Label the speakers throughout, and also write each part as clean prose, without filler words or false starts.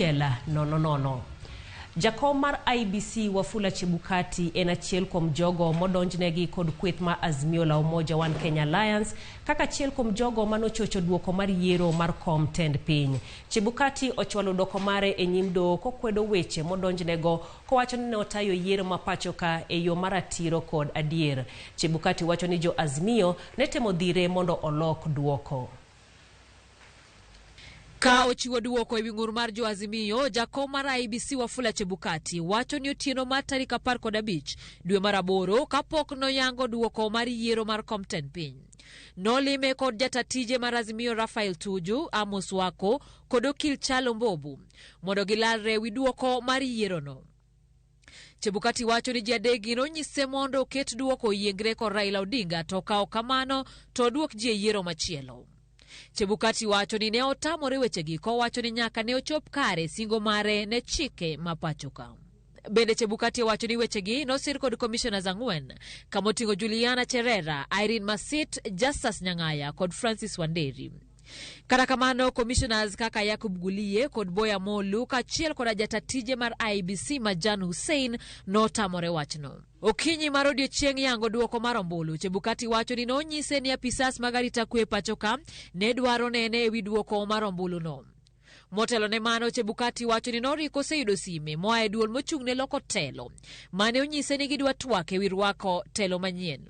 Speaker 1: 0 0. Jakom mar IEBC Wafula Chebukati en achiel kuom jogo modonjnegi kod kweth mar Azimio la Umoja One Kenya Alliance kaka achiel kuom jogo manochocho duoko mar yiero mar kom tend piny. Chebukati ochwalo dwoko mare e nyim doho kokwedo weche modonjnego kowacho ni ne otayo yiero ma pacho ka e yo maratiro kod adier. Chebukati wacho ni jo Azimio ne temo dhire mondo olok duoko.
Speaker 2: Ka ochiwo duoko ewi ng'ur mar jo Azimio, jakom mar IEBC Wafula Chebukati wacho ni otieno mar tarik 15 dwe mar aboro kapok noyango duoko mar yiero mar kom tend piny. Nolime kod jata tije mar Azimio Rafael Tuju, Amos Wako kod okil Chalo Mbobu mondo gilalre ewi duoko mar yierono. Chebukati wacho ni ji adekgi nonyise mondo oket duoko oyiengre kod Raila Odinga to ka ok kamano to oduok ji e yiero machielo. Chebukati wacho ni ne otamore wechegi kowacho ni nyaka ne ochop kare singo mare ne chike ma pacho ka. Bende Chebukati owacho ni wechegi nosir kod commissioners ang'wen kamoting'o Juliana Cherera, Irene Masit, Justus Nyang'aya kod Francis Wanderi. Kata kamano, commissioners kaka Yakub Gulie kod Boya Molu kaachiel koda jata tije mar IEBC Majan Hussein notamore wachno. Okinyi mar odiechieng' yango duoko mar ombulu, Chebukati wacho ni nonyise ni apisas mag arita kwe pacho ka ne dwaro nene ewi duoko mar ombuluno. Motelo ne mano, Chebukati wacho ni noriko oseyudo sime moa e duol mochung' ne loko telo mane onyise ni gidwa twak ewi rwako telo manyien.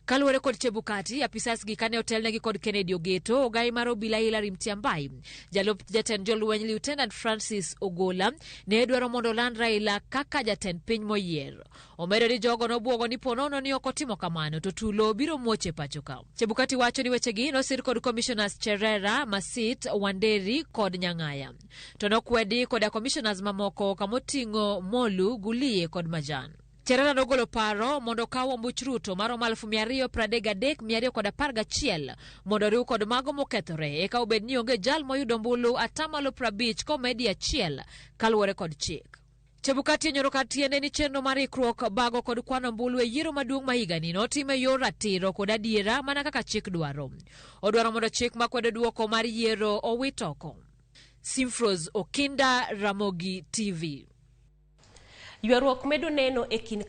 Speaker 2: Kaluwore kod Chebukati, apisas gi kane otelnegi kod Kennedy Ogeto, ogai mar obila Hilary Mutyambai, jalup jatend jolweny Lieutenant Francis Ogola ne dwaro mondo oland Raila kaka jatend piny moyier. Omedo ni jogo nobuogo ni ponono ni ok otimo kamano to tulo biro muoch e pacho ka. Chebukati wacho ni wechegi nosir kod commissioners Cherera, Masit, Wanderi kod Nyang'aya. To nokwedi koda commissioners mamoko kamoting'o Molu, Gulie kod Majan. Cherera nogolo paro mondo okaw ombuch Ruto maromo 233,211 mondo oriw kod mago mokethore eka obed ni onge jal moyudo ombulu 50% komedi achiel kaluwore kod chik. Chebukati onyoro kar tiende ni chenro mar ikruok bago kod kwano ombulu e yiero maduong' ma higani notim e yor ratiro kod adiera mana kaka chik dwaro. Odwaro mondo chik makwedo duoko mar yiero owit oko. Simfros Okinda, Ramogi TV.
Speaker 1: Ywaruok medo neno e kind